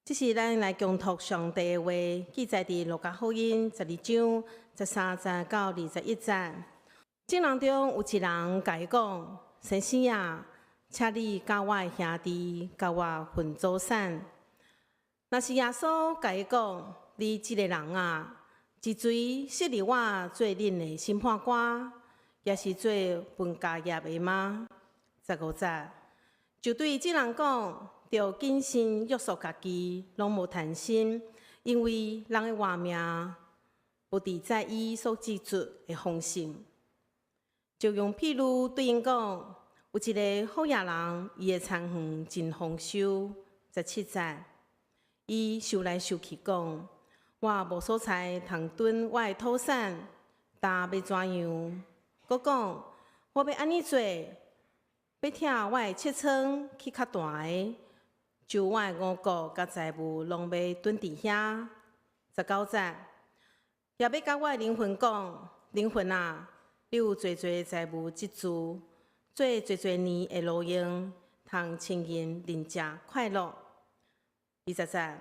這是咱來共讀上帝的話，記載佇路加福音12章13節到21節。眾人中有一人共伊講：先生啊，請你佮我的兄弟共我分祖產。若是耶穌共伊講：你這個人啊，是誰設立我做恁的審判官，抑是做分家業的嗎？15節，就對眾人講：著謹慎約束家己，攏無貪心，因為人的活命無佇在伊所積聚的豐盛。就用譬喻對𪜶講：有一个好額人，伊的田園真豐收。17節，伊想來想去講：我無所在通囤我的土產，今欲怎樣？閣講：我欲按呢做，欲拆我的尺倉起較大的，將我的五穀佮財物攏欲囤佇遐。19節，也欲佮我的靈魂講：靈魂啊，你有濟濟財物積聚，做濟濟年的勞傭，通清閒飲食快樂。20節，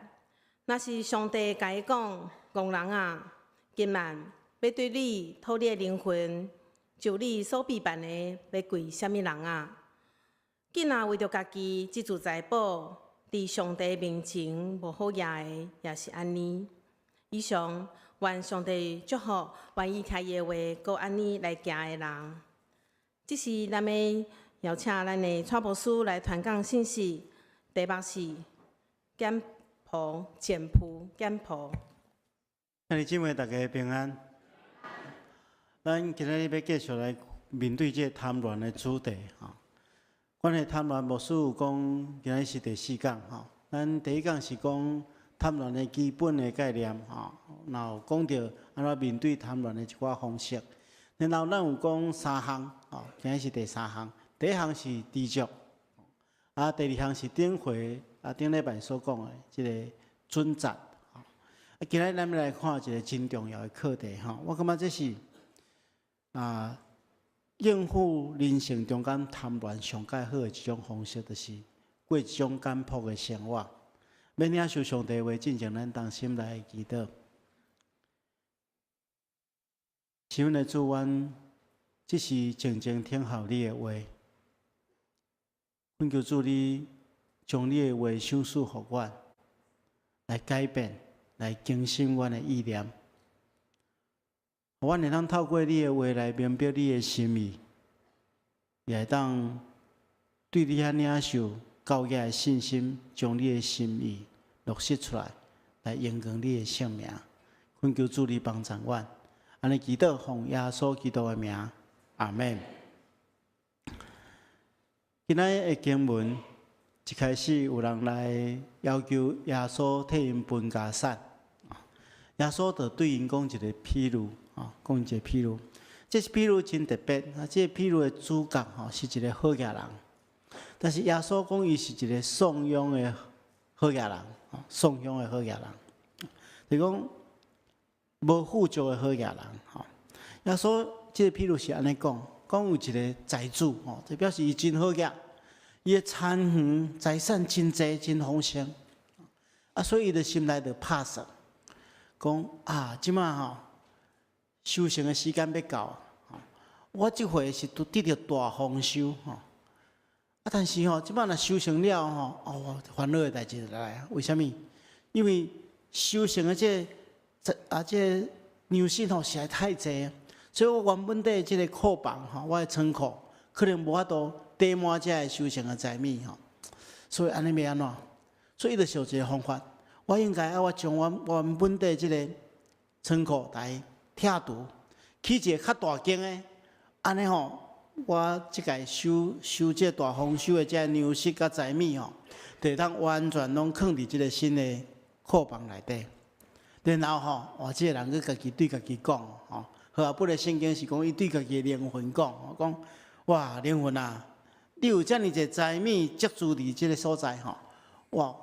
若是上帝共伊講：戇人啊，今晚欲對你討你的靈魂，就你所備辦的，欲歸啥物人啊？囝若為著家己積聚財寶，佇上帝面前無好額的，也是按呢。以上，願上帝祝福願意聽伊的話，閣按呢來行的人。這是咱欲邀請咱的蔡牧師來傳講信息，題目是簡樸簡樸簡樸。兄弟姊妹，大家平安。咱今仔日欲繼續來面對這个貪婪的主題吼。關於貪婪，牧師有講，今仔日是第四講吼。咱第一講是講貪婪的基本的概念吼，然後講著按怎面對貪婪的一寡方式。然後咱有講三項吼，今仔日是第三項。第一項是知足，第二項是頂回頂禮拜所講的這个準則。今仔日咱欲來看一个真重要的課題吼，我感覺這是應付人生中間貪婪上蓋好的一種方式，就是過一種簡樸的生活。欲領受上帝話進前，咱同心來祈禱。親愛的主，阮這時靜靜聽候你的話，懇求主你將你的話賞賜予阮，來改變，來更新阮的意念，予阮會當透過你的話來明白你的心意，也會當對你遐領受高額的信心，將你的心意落實出來，來榮光你的聖名。懇求主你幫助阮，按呢祈禱奉耶穌基督的名，阿們。今仔日的經文一開始有人來要求耶穌替𪜶分家產，耶穌就對𪜶講一个譬喻，講一个譬喻。這是譬喻真特別，這个譬喻的主角吼是一个好額人，但是耶穌講伊是一个散養的好額人，散養的好額人，就講無富足的好額人。吼，耶穌這个譬喻是按呢講，講有一个財主，吼，這表示伊真好額，伊的田園財產真濟，真豐盛，所以伊就心內就拍算，講啊，這馬吼收成的時間欲到，我這回是拄得著大豐收吼，但是吼，這馬若收成了吼，哦，煩惱的代誌就來啊。為啥物？因為收成的這糧食吼實在太濟，所以我原本底這个庫房吼，我的倉庫可能無法度貯滿這个收成的財物吼，所以按呢欲按怎？所以伊就想一个方法，我應該愛我將我原本底這个倉庫來拆除，起一个較大間的，按呢吼，我這屆收收這大豐收的這糧食佮財物吼，就會當完全攏囥佇這个新的庫房內底。然後吼，哇！這个人閣家己對家己講吼，和合本的聖經是講，伊對家己的靈魂講，講哇，靈魂啊，你有遮爾濟財物積聚佇這个所在吼，哇，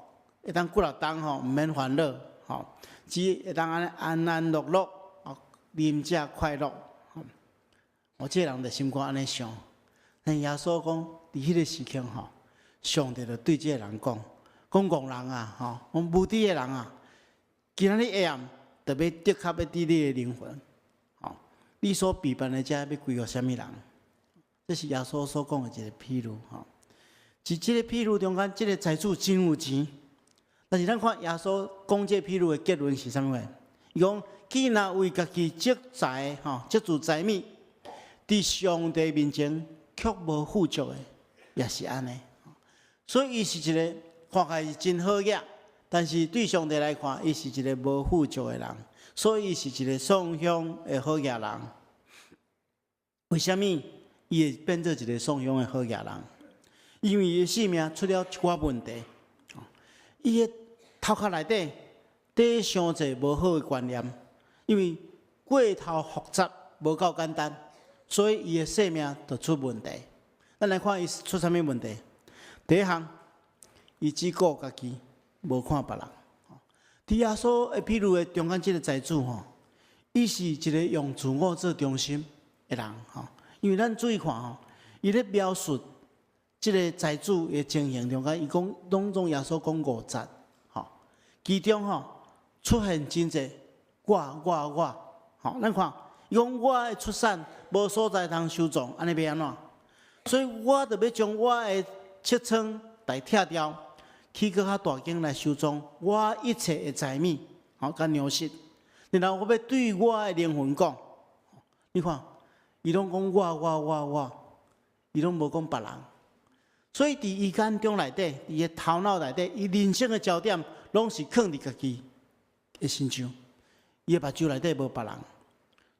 會當幾若冬吼，毋免煩惱吼，只會當按呢安安樂樂，啉食快樂。我這个人就心肝按呢想，但耶穌講，佇彼个時刻吼，上帝就對這个人講，講戇人啊，吼，講無知的人啊，今仔日下暗就欲的確欲得你的靈魂，吼，你所備辦的這欲歸予啥物人？這是耶穌所講的一個譬喻，吼。佇這个譬喻中間，這个財主真有錢，但是咱看耶穌講這个譬喻的結論是啥物話？伊講，既若為家己積財，吼，積聚財物，佇上帝面前卻無富足的，也是按呢。所以伊是一个看起來是真好額，但是對上帝來看，伊是一个無富足的人，所以伊是一個喪鄉的好額人。為啥物伊會變做一個喪鄉的好額人？因為伊的性命出了一寡問題，伊的頭殼內底底傷濟無好的觀念，因為過頭複雜，無夠簡單，所以伊的生命就出問題。咱來看伊出啥物問題？第一項，伊只顧家己，無看別人。佇耶穌的譬喻的中間，這个財主吼，伊是一个用自我做中心的人吼。因為咱注意看吼，伊咧描述這个財主的情形中間，伊講攏總耶穌講五節，吼，其中吼出現真濟我我我，吼，咱看，伊講我的出產無所在通收藏，按呢欲按怎？所以我就欲將我的尺倉來拆掉，去閣較大間來收藏我一切的財物，吼，佮糧食。然後我欲對我的靈魂講，你看，伊攏講我我我我，伊攏無講別人。所以佇伊眼中內底，伊的頭腦內底，伊人生的焦點攏是囥佇家己的身上，伊的目睭內底無別人，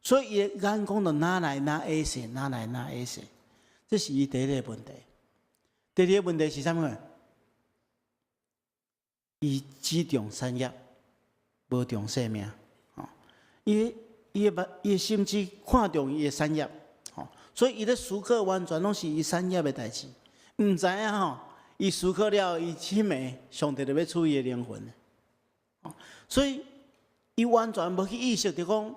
所以伊的眼光就哪來哪下勢，哪來哪下勢，這是伊第一个問題。第二个問題是啥物？伊只重產業，無重性命。吼，伊的目，伊的心只看重伊的產業，吼，所以伊咧思考完全攏是伊產業的代誌。毋知影吼，伊思考了，伊這暝上帝就欲取伊的靈魂。所以伊完全無去意識著講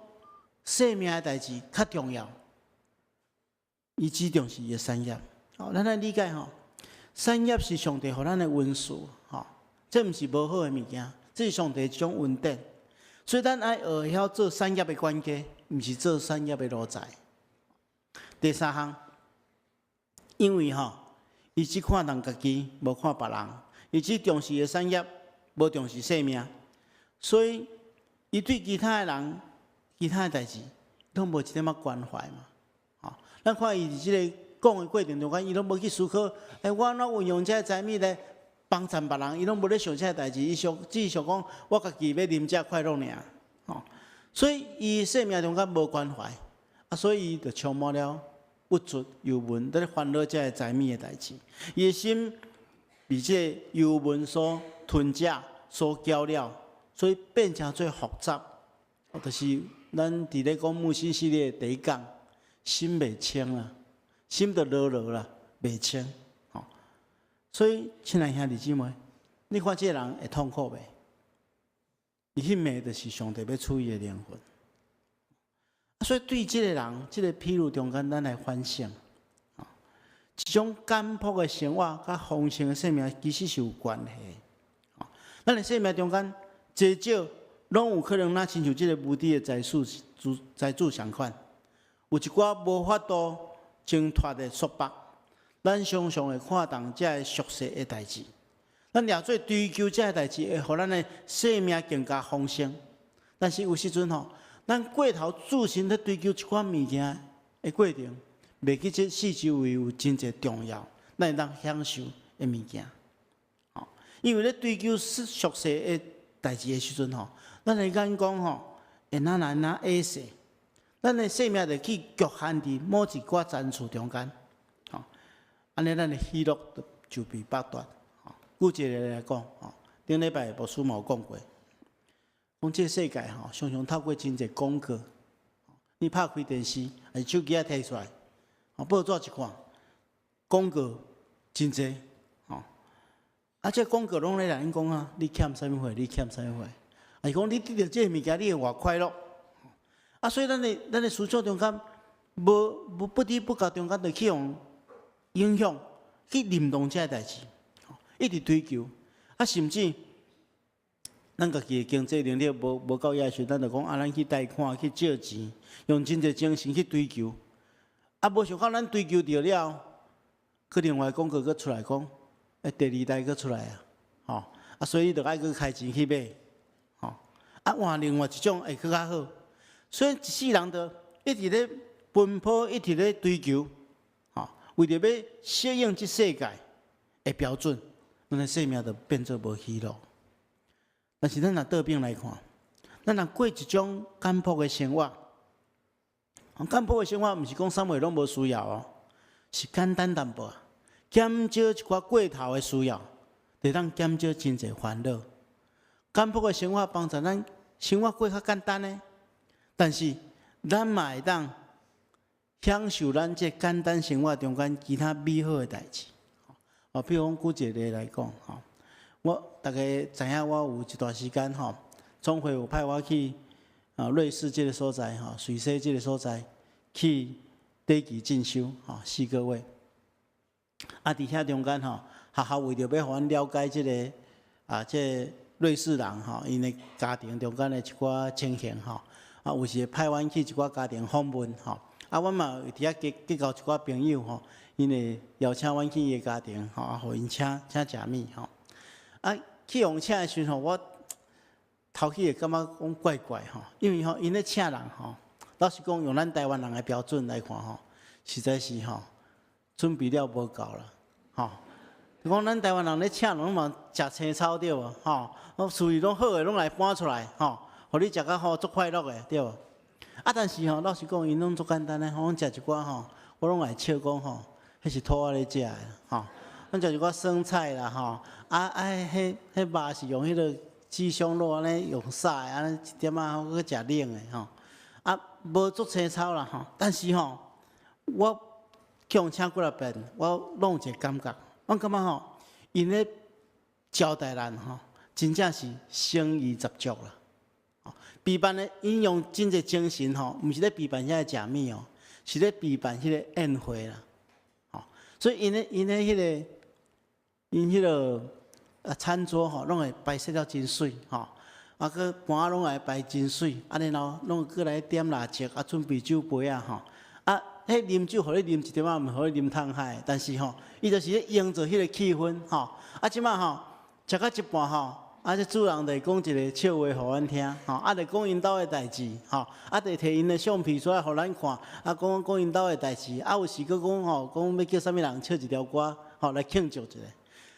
生命的代誌較重要。伊只重視伊的產業。哦，咱來理解吼，產業是上帝予咱的恩賜，吼，這毋是無好的物件，這是上帝一種恩典。所以咱愛學曉做產業的管家，毋是做產業的奴才。第三項，因為吼，伊只看重家己，無看別人；伊只重視伊的產業，無重視性命。所以，伊對其他的人、其他的代誌，攏無一點仔關懷嘛。吼，咱看伊佇這个講的過程中間，伊攏無去思考，欸，我按怎運用這个財物來幫贊別人？伊攏無咧想這个代誌，伊想只想講，我家己欲啉食快樂爾。吼，所以伊生命中間無關懷，啊，所以伊就充滿了鬱卒、憂悶，佇咧煩惱這个財物的代誌。伊的心被這个憂悶所吞食、所攪擾，所以變成做複雜。就是咱佇咧講木心系列第一講，心袂清啦，心就濁濁啦，袂清。吼，所以親愛兄弟姊妹，你看這个人會痛苦袂？伊彼暝就是上帝欲取伊的靈魂。所以對這个人，這个譬喻中間，咱來反省，一種簡樸的生活，佮豐盛的生命其實是有關係的。咱的生命中間，濟少攏有可能，若親像這个無知的財主仝款，有一寡無法度掙脫的束縛。咱常常會看重這个俗世的代誌，咱掠做追求這个代誌，會予咱的生命更加豐盛。但是有時陣吼，咱過頭注心咧追求一寡物件的過程，袂記這四周圍有真濟重要，咱會當享受的物件。吼，因為咧追求俗世的代誌的時陣吼，咱的眼光吼會哪來哪下勢，咱的生命就去局限佇某一寡層次中間，吼，按呢咱的喜樂就被剝奪。舉一个例來講，吼，頂禮拜牧師嘛有講過，講這个世界吼，常常透過真濟廣告，你拍開電視，還是手機仔提出來，報紙一看，廣告真濟，吼，啊，這廣告攏咧來講啊，你欠啥物貨？你欠啥物貨？還是講你得著這个物件，你會偌快樂？啊，所以咱的思想中間，無不知不覺中間就去予影響，去認同這个代誌，一直追求。啊，啊，甚至咱家己的經濟能力無夠遐時，咱就講啊，咱去貸款去借錢，用真濟精神去追求。啊，無想到咱追求著了，閣另外廣告閣出來講，欸，第二代閣出來啊，吼！啊，所以你著愛閣開錢去買，吼！啊，換另外一種會閣較好。所以一世人就一直咧奔跑，一直咧追求，吼，為著欲適應這世界的標準，咱的生命就變做無喜樂。但是咱若倒轉來看，咱若過一種簡樸的生活，簡樸的生活毋是講啥物攏無需要哦，是簡單淡薄，減少一寡過頭的需要，會當減少真濟煩惱。簡樸的生活幫助咱生活過較簡單呢，但是咱嘛會當享受咱這簡單生活中間其他美好的代誌。哦，比如講舉一個例來講，吼，我大家知影，我有一段時間吼，總會有派我去啊瑞士這個所在，吼，瑞士這個所在去短期進修，吼，4個月。啊，佇遐中間吼，學校為著欲予阮了解這個啊，這個瑞士人吼，𪜶的家庭中間的一寡情形吼，啊，有時會派阮去一寡家庭訪問吼，啊，阮嘛有佇遐結交一寡朋友吼，𪜶會邀請阮去伊的家庭吼，啊，予𪜶請食物吼。啊，去予請的時陣吼，我頭起會感覺講怪怪吼，因為吼，𪜶咧請人吼，老實講，用咱台灣人的標準來看吼，實在是吼，準備了無夠啦，吼。講咱台灣人咧請人攏嘛食青草對無？吼，攏廚藝攏好的攏來搬出來，吼，予你食甲好足快樂的對無？啊，但是吼，老實講，𪜶攏足簡單的，吼，食一寡吼，我攏會笑講吼，彼是兔仔咧食的，吼。阮食一寡生菜啦，吼，啊啊，彼肉是用彼個雞胸肉按呢用煠的，按呢一點仔閣食冷的，吼。啊，無足青草啦，吼。但是吼，我去予請幾若遍，我攏有一個感覺，我感覺吼，𪜶咧招待咱吼，真正是誠意十足啦。備辦的𪜶用真濟精神吼，毋是咧備辦遐個食物哦，是咧備辦彼個宴會啦。吼，所以𪜶彼個啊餐桌吼，攏會擺設了真媠吼，啊，閣盤仔攏會擺真媠，啊，然後攏閣來點蠟燭，啊，準備酒杯仔吼，啊，彼啉酒予你啉一點仔，毋是予你啉痛海，但是吼，伊就是咧營造彼個氣氛吼。啊，這擺吼，食到一半吼，啊，這主人就會講一個笑話予阮聽，吼，啊，就講𪜶兜的代誌，吼，啊，就提𪜶的相片出來予咱看，啊，講講𪜶兜的代誌，啊，有時閣講吼，講欲叫啥物人唱一條歌，吼，來慶祝一下。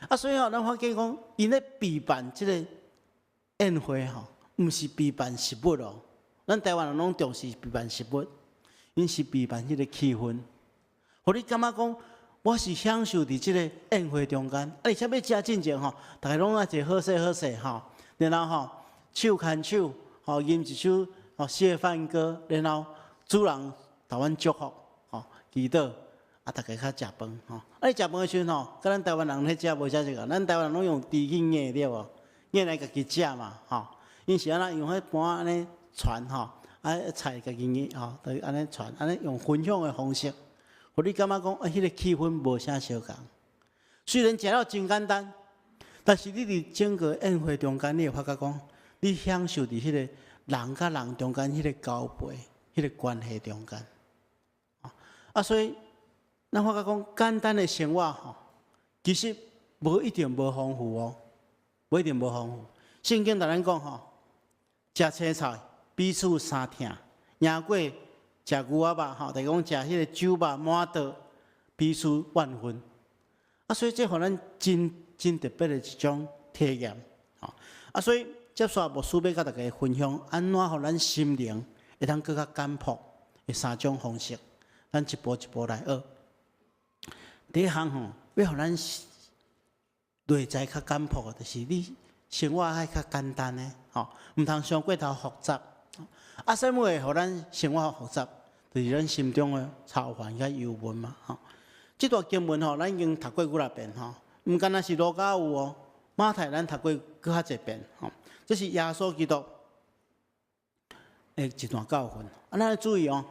啊，所以吼，咱發覺講，𪜶咧備辦這個宴會吼，毋是備辦食物哦。咱台灣人攏重視備辦食物，𪜶是備辦彼個氣氛，予你感覺講，我是享受佇這個宴會中間。啊，而且欲食進前吼，逐家攏愛坐好勢好勢吼，然後吼手牽手，吼吟一首吼謝飯歌，然後主人予阮祝福，吼祈禱，啊，逐家較食飯吼。啊，你食飯的時陣吼，佮咱台灣人咧食無啥一共，咱台灣人攏用匙去捏對無？捏來家己食嘛，吼。𪜶是按怎用彼盤按呢傳吼，啊菜家己捏吼，就按呢傳，按呢用分享的方式，予你感覺講，啊，彼個氣氛無啥相仝。雖然食了真簡單，但是你佇整個宴會中間，你會發覺講，你享受佇彼個人佮人中間彼個交陪、彼個關係中間。啊，所以咱發覺講，簡單的生活吼，其實無一定無豐富哦，無一定無豐富。聖經共咱講吼，食青菜彼此相疼，贏過食牛仔肉吼，就是講食彼個酒肉滿桌，彼此怨恨。啊，所以這予咱真真特別的一種體驗，吼。啊，所以接續牧師欲佮大家分享，按怎予咱心靈會當閣較簡樸的三種方式，咱一步一步來學。第一項吼，欲予咱內在較簡樸，就是你生活愛較簡單的，吼，毋通傷過頭複雜。啊，啥物會予咱生活複雜？就是咱心中的愁煩佮憂悶嘛，吼。這段經文吼，咱已經讀過幾若遍吼，毋干焦是路加有哦，馬太咱讀過閣較濟遍吼。這是耶穌基督的一段教訓。啊，咱注意哦，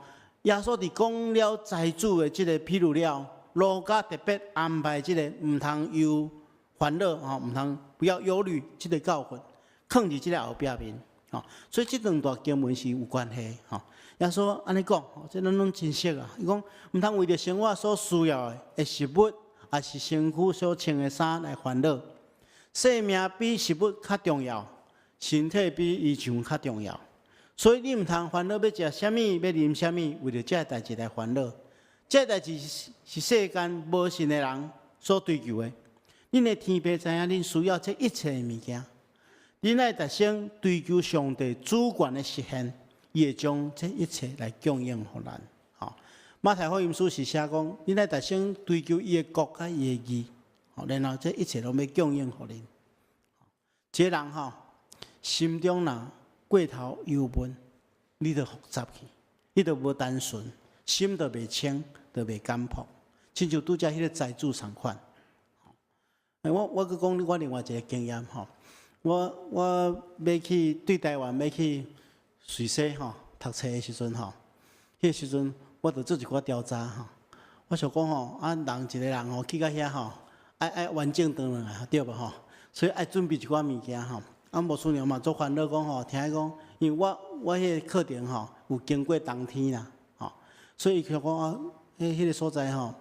耶穌佇講了財主的這個譬喻了，路加特別安排這個毋通憂煩惱吼，毋通不要憂慮，這个教訓，囥佇這个後壁面，吼，所以這兩段經文是有關係，吼。耶穌按呢講，這咱攏真熟啊。伊講，毋通為著生活所需要的食物，抑是身軀所穿的衫來煩惱。生命比食物較重要，身體比衣裳較重要。所以你毋通煩惱欲食啥物，欲啉啥物，為著這个代誌來煩惱。這个代誌是世間無信的人所追求的。恁的天父知影恁需要這一切的物件。恁愛特先追求上帝主權的實現，伊會將這一切來供應予咱。吼，馬太福音書是寫講，恁愛特先追求伊的國佮伊的義，吼，然後這一切攏欲供應予恁。這个人吼，心中若過頭憂悶，你就複雜去，你就無單純，心就袂清，就袂簡樸，親像拄才彼个財主仝款。我閣講我另外一个經驗吼，我欲去對台灣欲去瑞士吼讀冊的時陣吼，彼个時陣我就做一寡調查吼。我想講吼，啊人一个人吼去到遐吼，愛完整轉來對無吼？所以愛準備一寡物件吼。啊，牧師娘嘛足煩惱講吼，聽講，因為我彼个課程吼有經過冬天啦，吼，所以伊就講啊，彼个所在吼，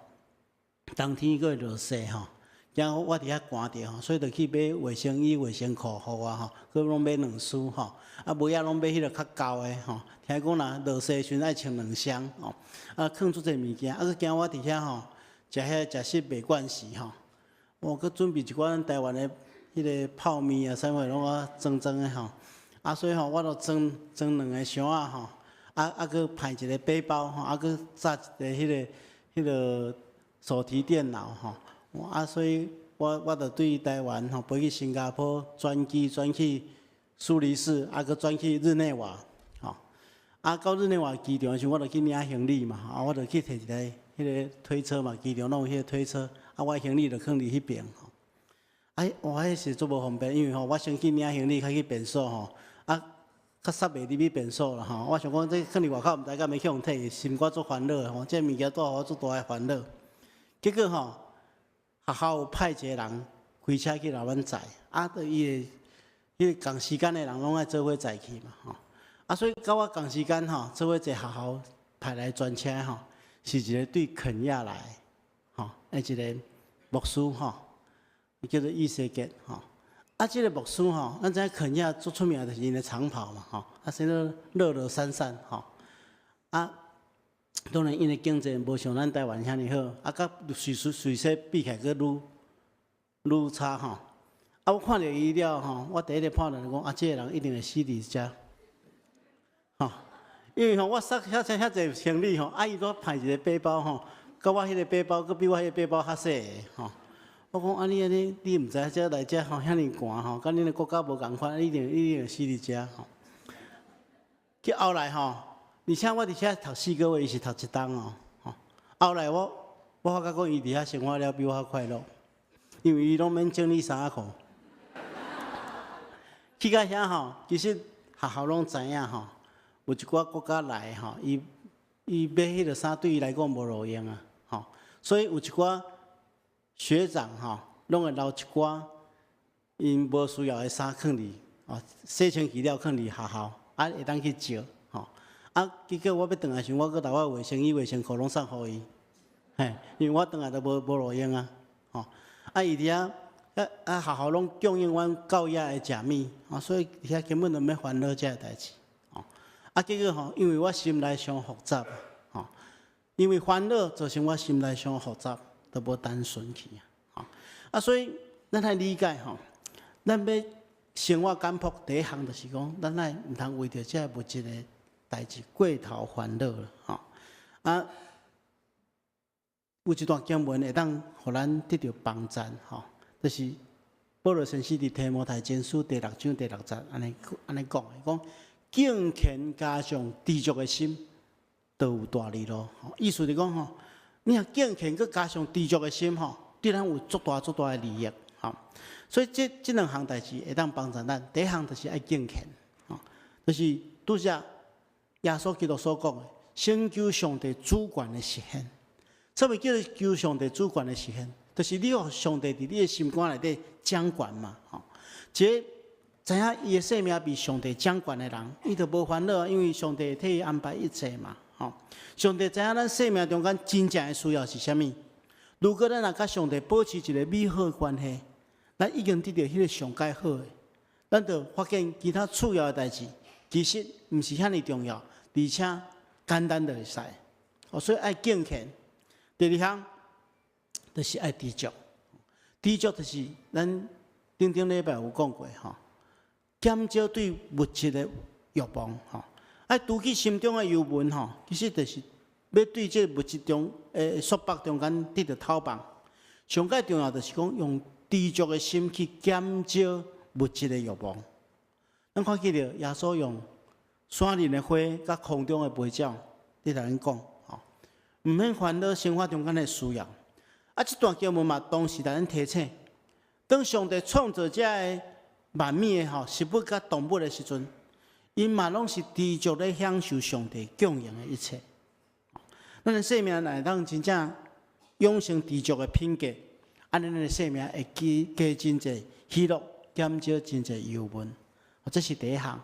冬天閣會落雪吼。驚我佇遐寒著吼，所以就去買衛生衣、衛生褲予我吼，閣攏買兩束吼。啊，襪仔攏買彼个較厚的吼。聽講若落雪時陣愛穿兩雙吼。啊，囥足濟物件，啊，閣驚我佇遐吼，食遐食食袂慣勢吼。我閣準備一寡咱台灣的彼个泡麵啊，啥物攏啊裝裝的吼。啊，所以吼，我就裝裝兩个箱仔吼。啊，閣排一个背包吼，啊，閣紮一个彼个手提電腦吼。啊，所以我就對台灣吼飛去新加坡轉機轉去蘇黎世，啊，閣轉去日內瓦，吼。啊，到日內瓦機場的時陣，我就去領行李嘛，啊，我就去提一个彼个推車嘛，機場攏有彼个推車，啊，我行李就囥佇彼邊吼。哎，哇，彼是足無方便，因為吼，我先去領行李，較去便所吼，啊，較塞袂入去便所啦吼。我想講這囥佇外口，毋知敢欲去予提，心肝足煩惱吼。這物件帶予我足大的煩惱。結果吼，學校有派一個人開車去來阮載，啊，就伊會，彼个仝時間的人攏愛做伙載去嘛，吼。啊，所以佮我仝時間吼，做伙坐學校派來專車吼，是一個對肯亞來，吼，的一個牧師吼，叫做以西結吼。啊，這个牧師吼，咱知影肯亞足出名就是𪜶的長跑嘛，吼，啊，啥物落落散散吼，啊。當然，𪜶的經濟無像咱台灣遐爾好，啊，佮瑞士比起來，閣愈愈差吼。啊，我看著伊了吼，我第一个判斷就講，啊，這个人一定會死佇遮，吼，因為吼，我提遐濟遐濟行李吼，啊，伊閣排一個背包吼，佮我彼个背包，閣比我彼個背包較細个吼。我講啊，你按呢，你毋知遮來遮吼遐爾寒吼，佮恁的國家無仝款，一定會死佇遮吼。去後來吼，而且我佇遐讀4個月，伊是讀一冬哦。吼，後來我發覺講伊佇遐生活了比我較快樂，因為伊攏免整理衫仔褲。去到遐吼，其實學校攏知影吼，有一寡國家來吼，伊買彼个衫對伊來講無路用啊，吼，所以有一寡學長吼，攏會留一寡𪜶無需要的衫囥佇，哦，洗清氣了囥佇學校，啊，會當去借，吼，啊，結果我欲轉來時，我閣留我衛生衣、衛生褲攏送予伊，嘿，因為我轉來都無路用啊，吼，啊，伊佇遐，啊啊，學校攏供應阮到遐的食物，啊，所以佇遐根本就免煩惱這个代誌，吼，啊，結果吼，因為我心內傷複雜，吼，因為煩惱造成我心內傷複雜，都無單純去啊，吼，啊，所以咱愛理解吼，咱欲生活簡樸，第一項就是講，咱愛毋通為著這个物質的代誌過頭煩惱啦，吼，啊，有一段經文會當予咱得著幫贊，吼，就是保羅先生佇提摩太前書第六章第六節按呢按呢講，講敬虔加上知足的心，就有大利囉。意思就講吼，你若敬虔閣加上知足的心吼，對咱有足大足大的利益，吼。所以這兩項代誌會當幫助咱。第一項就是愛敬虔，吼，就是拄才耶穌基督所講的，先求上帝主權的實現。啥物叫做求上帝主權的實現？就是你予上帝佇你的心肝內底掌權嘛，吼。一个知影伊的性命被上帝掌管的人，伊就無煩惱，因為上帝會替伊安排一切嘛。吼，上帝知影咱生命中間真正的需要是啥物。如果咱若佮上帝保持一個美好的關係，咱已經得著彼个上蓋好的，咱就發現其他次要的代誌，其實毋是遐爾重要，而且簡單就會使。哦，所以愛敬虔。第二項就是愛知足，知足就是咱頂頂禮拜有講過吼，減少對物質的慾望吼，愛除去心中的憂悶吼，其實就是欲對這個物質中的束縛中間得著透放。上蓋重要就是講用知足的心去減少物質的慾望。咱看見著耶穌用山林的花佮空中的飛鳥，佇共咱講吼，毋免煩惱生活中間的需要。啊，這段經文嘛，同時共咱提醒，當上帝創造這个萬物的吼食物佮動物的時陣，𪜶嘛攏是知足咧享受上帝供應的一切。咱的生命若會當真正養成知足的品格，按呢咱的生命會加加真濟喜樂，減少真濟憂悶。這是第一項。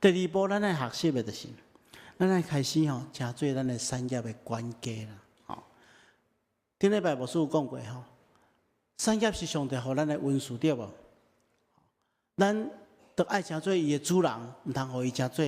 第二步，咱愛學習的就是，咱愛開始吼，成做咱的產業的管家啦。吼，頂禮拜牧師有講過吼，產業是上帝予咱的恩賜，對無？咱著愛成做伊的主人，毋通予伊成做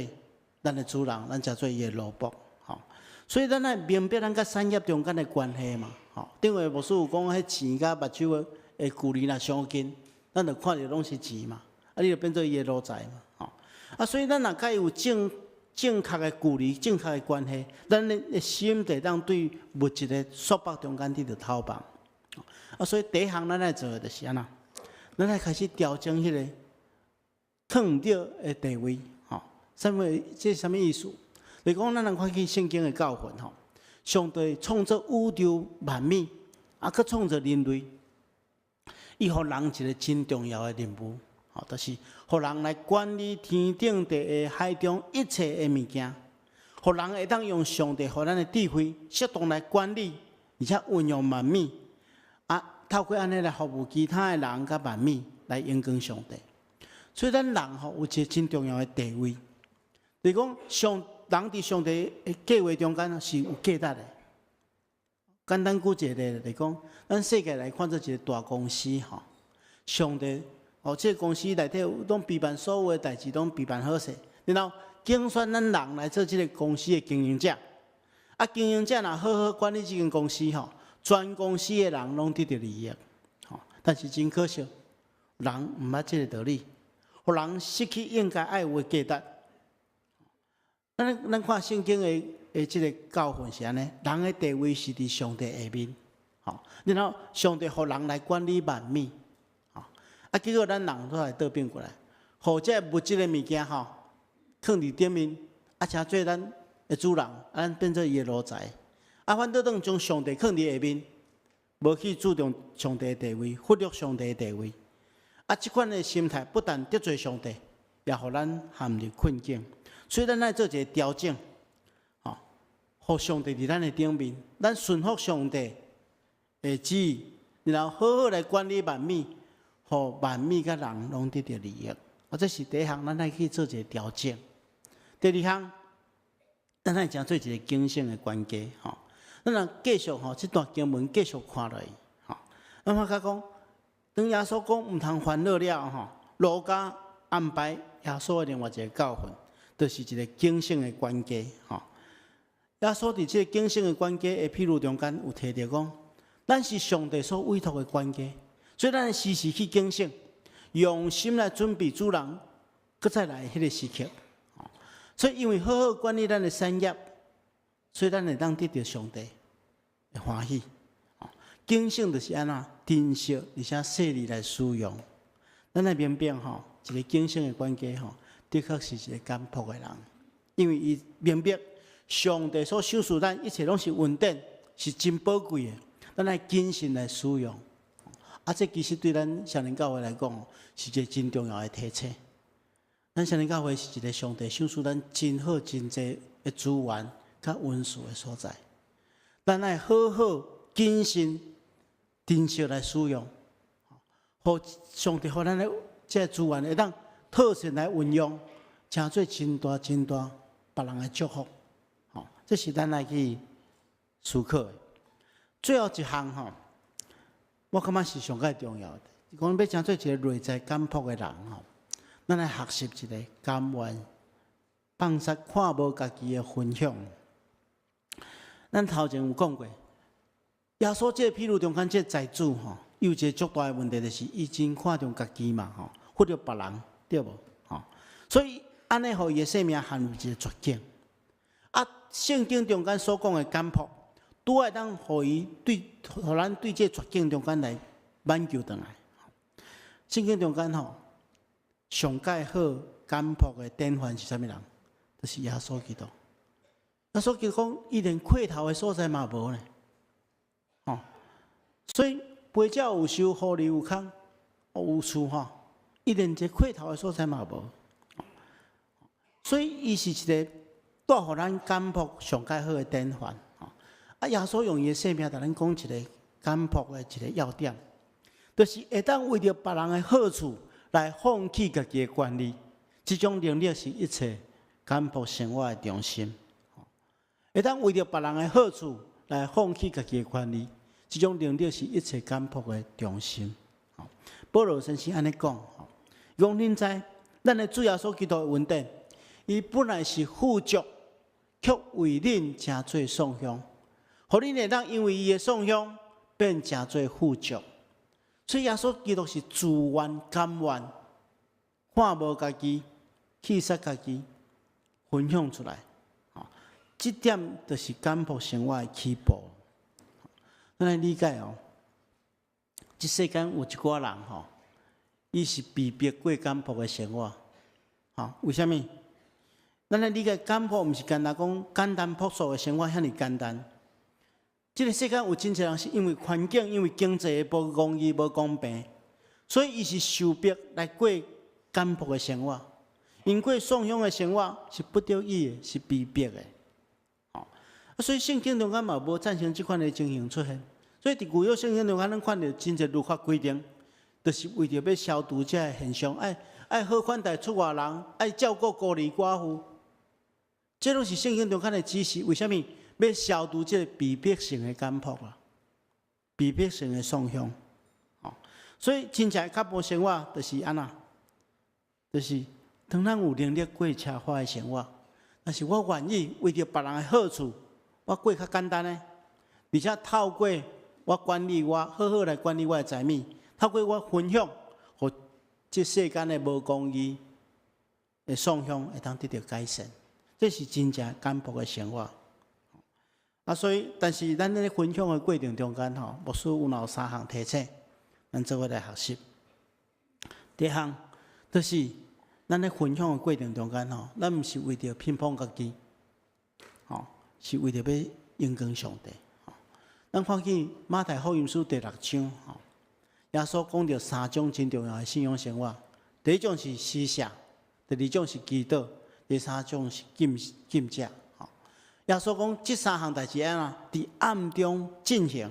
咱的主人，咱成做伊的奴僕。吼，所以咱愛明白咱佮產業中間的關係嘛。吼，頂回牧師有講，彼錢佮目睭的距離若相近，咱就看著攏是錢嘛。啊，你就變做伊的奴才嘛。吼，啊，所以咱若佮伊有正確的距離、正確的關係，咱的心就會當對物質的束縛中間得著透放。啊，所以第一項咱愛做的就是按怎，咱愛開始調整彼个囥毋對的地位。吼，啥物？這是啥物意思？就是講咱通看見聖經的教訓吼，上帝創造宇宙萬物，啊，閣創造人類，伊予人一個真重要的任務，吼，就是予人來管理天頂地下海中一切的物件，予人會當用上帝予咱的智慧，適當來管理，而且運用萬物，啊，透過按呢來服務其他的人佮萬物，來榮光上帝。所以咱人吼有一個真重要的地位，就是講上人佇上帝的計劃中間是有價值的。簡單舉一個例來講，咱世界來看做一個大公司吼，上帝哦，這個公司內底攏備辦所有的代誌，攏備辦好勢，然後揀選咱人來做這個公司的經營者。啊，經營者若好好管理這間公司吼，全公司的人攏得著利益。吼，但是真可惜，人毋捌這個道理，予人失去應該愛有的價值。咱看聖經的這个教訓是按呢，人的地位是佇上帝下面，吼，然後上帝予人來管理萬物，吼，啊，結果咱人都來倒變過來，予這个物質的物件吼，囥佇頂面，啊，成做咱的主人，啊，咱變做伊的奴才，啊，反倒轉將上帝囥佇下面，無去注重上帝的地位，忽略上帝的地位，啊，這款的心態不但得罪上帝，也予咱陷入困境。所以咱愛做一個調整，吼，予上帝佇咱的頂面，咱順服上帝的旨意，然後好好來管理萬物，予萬物佮人攏得著利益。啊，這是第一項，咱愛去做一個調整。第二項，咱愛成做一個警醒的管家，吼。咱若繼續吼，這段經文繼續看落去，吼，咱發覺講，當耶穌講毋通煩惱了吼，路加安排耶穌的另外一個教訓，就是一個警醒的管家，吼。耶穌佇這個警醒的管家的譬喻中間有提著講，咱是上帝所委託的管家，所以咱時時去警醒，用心來準備主人閣再來彼个時刻。所以因為好好管理咱的產業，所以咱會當得著上帝的歡喜。警醒就是按怎珍惜，而且細膩來使用。咱愛明白吼，一個警醒的管家吼，的確是一個簡樸的人，因為伊明白上帝所賞賜咱一切攏是恩典，是真寶貴的，咱愛謹慎來使用。啊，這其實對咱少年教會來講，是一個真重要的提醒。咱少年教會是一個上帝賞賜咱真好真濟的資源，佮恩賜的所在。咱愛好好謹慎、珍惜來使用，予上帝予咱的這个資源會當妥善來運用，成做真大真大別人的祝福。吼，這是咱愛去思考的。最後一項吼，我感覺是上蓋重要的。講欲成做一个內在簡樸的人吼，咱來學習一个甘願放殺看無家己的分享。咱頭前有講過，耶穌這个譬喻中間這个財主吼，伊有一个足大的問題，就是伊真看重家己嘛吼，忽略別人，對無？吼，所以按呢，予伊的生命陷入一个絕境。啊，聖經中間所講的簡樸，拄會當予伊對，予咱對這個絕境中間來挽救轉來。聖經中間吼，上蓋好簡樸的典範是啥物人？就是耶穌基督。耶穌基督講，伊連塊頭的所在嘛無呢。吼，所以飛鳥有收，狐狸有空，有厝吼，伊連一個塊頭的所在嘛無。所以伊是一個帶予咱簡樸上蓋好的典範。啊，耶穌用伊的生命，共咱講一个簡樸的一个要點，就是會當為著別人的好處來放棄家己的權利，這種能力是一切簡樸生活的中心。會當為著別人的好處來放棄家己的權利，這種能力是一切簡樸的中心。保羅先生按呢講，伊講恁知，咱的主耶穌基督的恩典，伊本來是富足，卻為恁成做喪享，予恁會當因為伊的喪享變成做富足。所以耶穌基督是自願甘願，看無家己，棄殺家己，分享出來。這點就是簡樸生活的起步。咱來理解哦，這世間有一寡人吼，伊是被逼過簡樸的生活。吼，為啥物？咱來理解簡樸，毋是干焦講簡單樸素的生活遐爾簡單。這个世間有真濟人是因為環境、因為經濟的無公義、無公平，所以伊是受逼來過簡樸的生活。𪜶過喪享的生活是不得已的，是被逼的。啊，所以聖經中間嘛無贊成這款的情形出現。所以佇舊約聖經中間，咱看著真濟律法規定，就是為著欲消除這个現象，愛好款待出外人，愛照顧孤兒寡婦。這攏是聖經中間的指示。為啥物欲消除這个被逼性的簡樸啊？被逼性的喪享。哦，所以真正簡樸生活就是按怎？就是當咱有能力過奢華的生活，但是我願意為著別人的好處，我過較簡單的，而且透過我管理我好好來管理我的財物，透過我分享，予這世間的無公義的喪享會當得著改善。這是真正簡樸的生活。啊，所以，但是咱咧分享的過程中間吼，牧師有有三項提醒，咱做伙來學習。第一項，就是咱咧分享的過程中間吼，咱毋是為著評判家己，吼，是為著欲榮光上帝。咱看見馬太福音書第六章，吼，耶穌講著三種真重要的信仰生活。第一種是施捨，第二種是祈禱，第三種是禁禁食。吼，耶穌講這三項代誌按怎？佇暗中進行。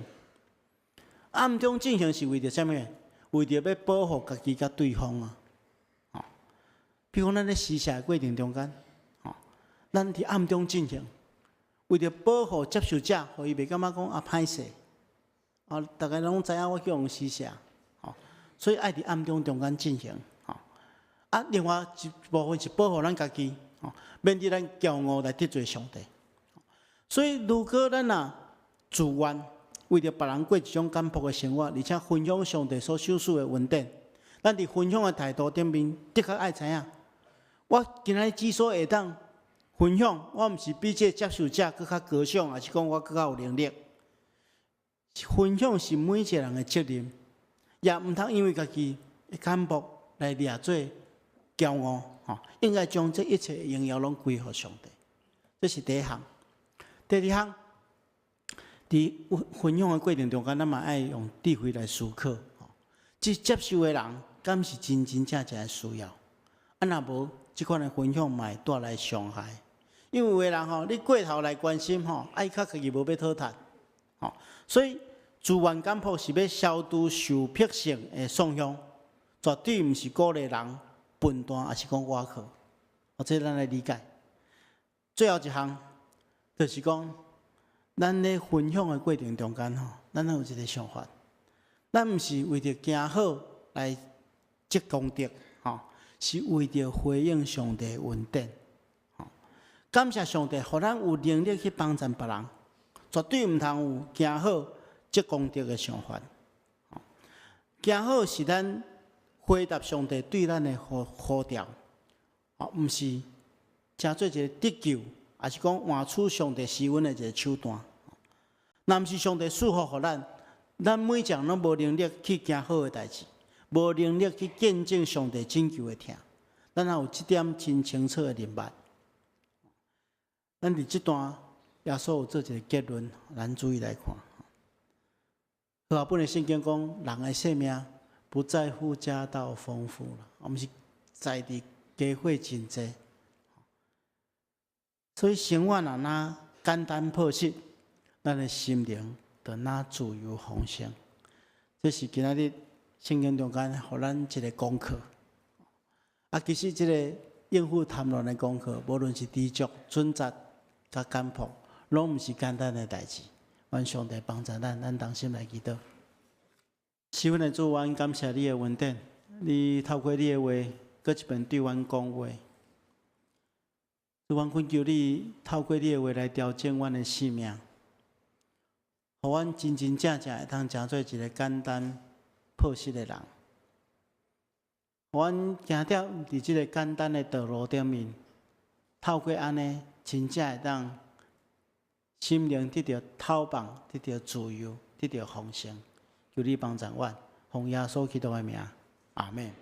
暗中進行是為著啥物？為著欲保護家己佮對方啊。吼，比如講咱咧施捨的過程中間，吼，咱佇暗中進行，為著保護接受者，予伊袂感覺講啊歹勢，啊，逐家攏知影我去予施捨，吼，所以愛佇暗中中間進行，吼。啊，另外一部分是保護咱家己，吼，免得咱驕傲來得罪上帝。所以，如果咱若自願為著別人過一種簡樸的生活，而且分享上帝所賞賜的恩典，咱佇分享的態度頂面，的確愛知影，我今仔日之所以會當分享，我毋是比這個接受者閣較高尚，抑是講我閣較有能力。分享是每一個人的責任，也毋通因為家己的簡樸來掠做驕傲，吼，應該將這一切榮耀攏歸予上帝。這是第一項。第二項，佇分享的過程中間，咱嘛愛用智慧來思考。吼，這接受的人，敢是真真正正的需要？啊，若無，這款的分享嘛會帶來傷害。因為有的人吼，你過頭來關心吼，啊，伊較家己無欲討趁，吼，所以自願簡樸是欲消除受迫性的送向，絕對毋是鼓勵人笨蛋，抑是講倚靠。或者咱來理解。最後一項就是講，咱咧分享的過程中間吼，咱有一个想法，咱毋是為著行好來積功德，吼，是為著回應上帝恩典。吼，感謝上帝，予咱有能力去幫贊別人，絕對毋通有行好積功德的想法。行好是咱回答上帝對咱的呼呼召，哦，毋是成做一个得救，抑是講換取上帝施恩的一个手段。若毋是上帝賜福予咱，咱每一人攏無能力去行好的代誌，無能力去見證上帝拯救的疼。咱也有這點真清楚的認捌。咱佇這段耶穌有做一個結論，咱注意來看。和合本的聖經講，人的性命不在乎家道豐富啦，毋是在佇家伙真濟。所以生活若若簡單樸實，咱的心靈就若自由豐盛。這是今仔日聖經中間予咱一個功課。啊，其實這个應付貪亂的功課，無論是知足、準則、佮簡樸，攏毋是簡單的代誌。願上帝幫助咱，咱同心來祈禱。賜恩的主，阮感謝你的恩典，你透過你的話，閣一遍對阮講話。主，阮懇求你透過你的話來調整阮的生命，予阮真真正正會當成做一个簡單樸實的人。予阮行佇佇這个簡單的道路頂面，透過按呢，真正會當心靈得著透放，得著自由，得著豐盛。求你幫助阮，奉耶穌基督的名，阿門。